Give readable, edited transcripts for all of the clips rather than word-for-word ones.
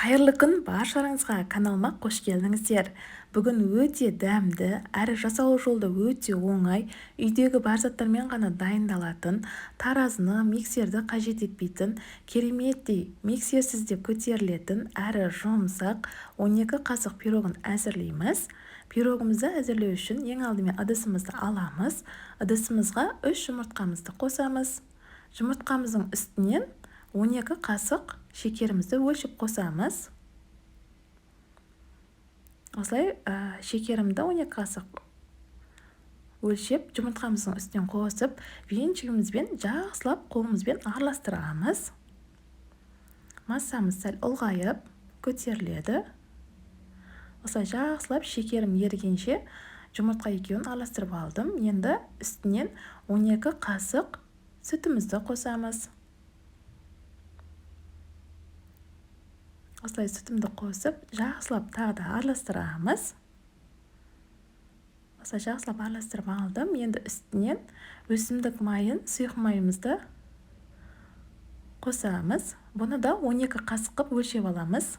Қайырлы күн баршаларыңызға! Каналыма қош келдіңіздер! Бүгін өте дәмді әрі жасалу жолы өте оңай, үйдегі бар заттармен ғана дайындалатын, таразыны, миксерді қажет етпейтін, кереметтей миксерсіз де көтерілетін әрі жұмсақ 12 қасық пирогын әзірлейміз. Пирогымызды әзірлеу үшін ең алдымен ыдысымызды аламыз. Ыдысымызға 3 жұмыртқамызды қосамыз. Жұмыртқамыздың үстінен 12 қасық шекерімізді өлшеп қосамыз. Осылай шекерімді 12 қасық өлшеп, жұмыртқамыздың үстінен қосып, венчигімізбен жақсылап қолымызбен араластырамыз. Массамыз сәл ұлғайып көтеріледі. Осылай жақсылап шекерім ерігенше жұмыртқа екеуін араластырып алдым. Енді үстінен 12 қасық сүтімізді қосамыз. Осылай сүтімді қосып, жақсылап тағы да араластырамыз. Осылай жақсылап араластырып алдым. Енді үстінен өсімдік майын, сұйық майымызды қосамыз. Бұны да 12 қасық қып өлшеп аламыз.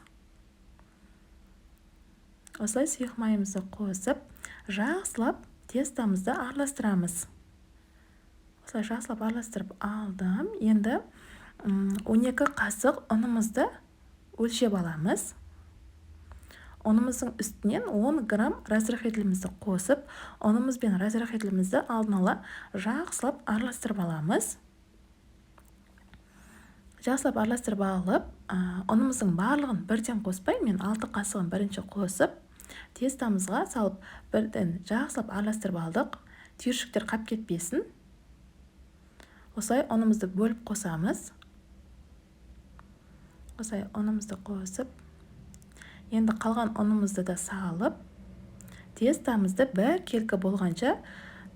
Осылай сұйық майымызды қосып, жақсылап тестамызды араластырамыз. Осылай жақсылап араластырып алдым. Енді 12 қасық ұнымызды өлшеп аламыз. Ұнымыздың үстінен 10 грамм разрыхлителімізді қосып, ұнымыз бен разрыхлителімізді алдын ала жақсылап араластырып аламыз. Жақсылап араластырып алып, ұнымыздың барлығын бірден қоспай, мен 6 қасығын бірінші қосып, тестамызға салып, бірден жақсылап араластырып алдық. Түйіршіктер қап кетпесін. Осылай ұнымызды бөліп қосамыз. Осылай ұнымызды қосып, енді қалған ұнымызды да салып, тестамызды бір келкі болғанша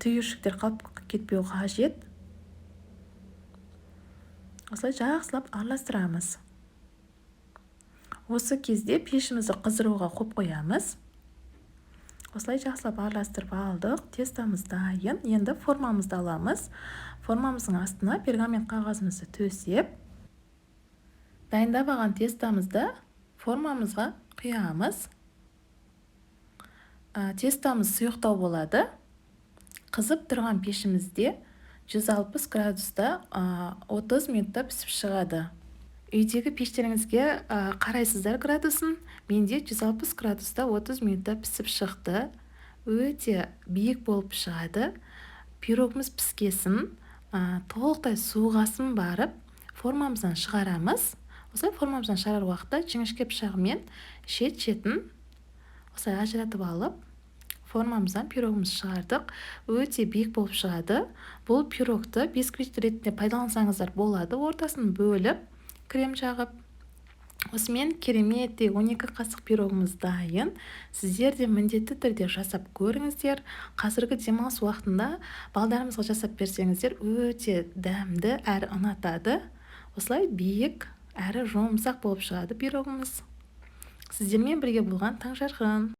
түйіршіктер қалып кетпеу қажет. Осылай жақсылап араластырамыз. Осы кезде пешімізді қыздыруға қойып қоямыз. Осылай жақсылап араластырып алдық. Тестамыз дайын. Енді формамызды аламыз. Формамыздың астына пергамент қағазымызды төсеп, дайындап алған тестамызды формамызға құямыз. Тестамыз сұйықтау болады. Қызып тұрған пешімізде 160 градуста 30 минутта пісіп шығады. Үйдегі пештеріңізге қарайсыздар градусын. Менде 160 градуста 30 минутта пісіп шықты. Өте биік болып шығады. Пирогымыз піскесін, толықтай суығасын барып, формамыздан шығарамыз. Осылай формамыздан шығарар уақытта жіңішке пышағымен шет-шетін осылай ажыратып алып, формамыздан пирогымызды шығардық. Өте биік болып шығады. Бұл пирогты бисквит ретінде пайдалансаңыздар болады. Ортасын бөліп, крем жағып. Осымен кереметтей 12 қасық пирогымыз дайын. Сіздер де міндетті түрде жасап көріңіздер. Қазіргі демалыс уақытында балдарымызға жасап берсеңіздер, өте дәмді әрі ұнатады. Осылай биік әрі жұмсақ болып шығады пирогымыз. Сіздермен бірге болған Таңжарқын.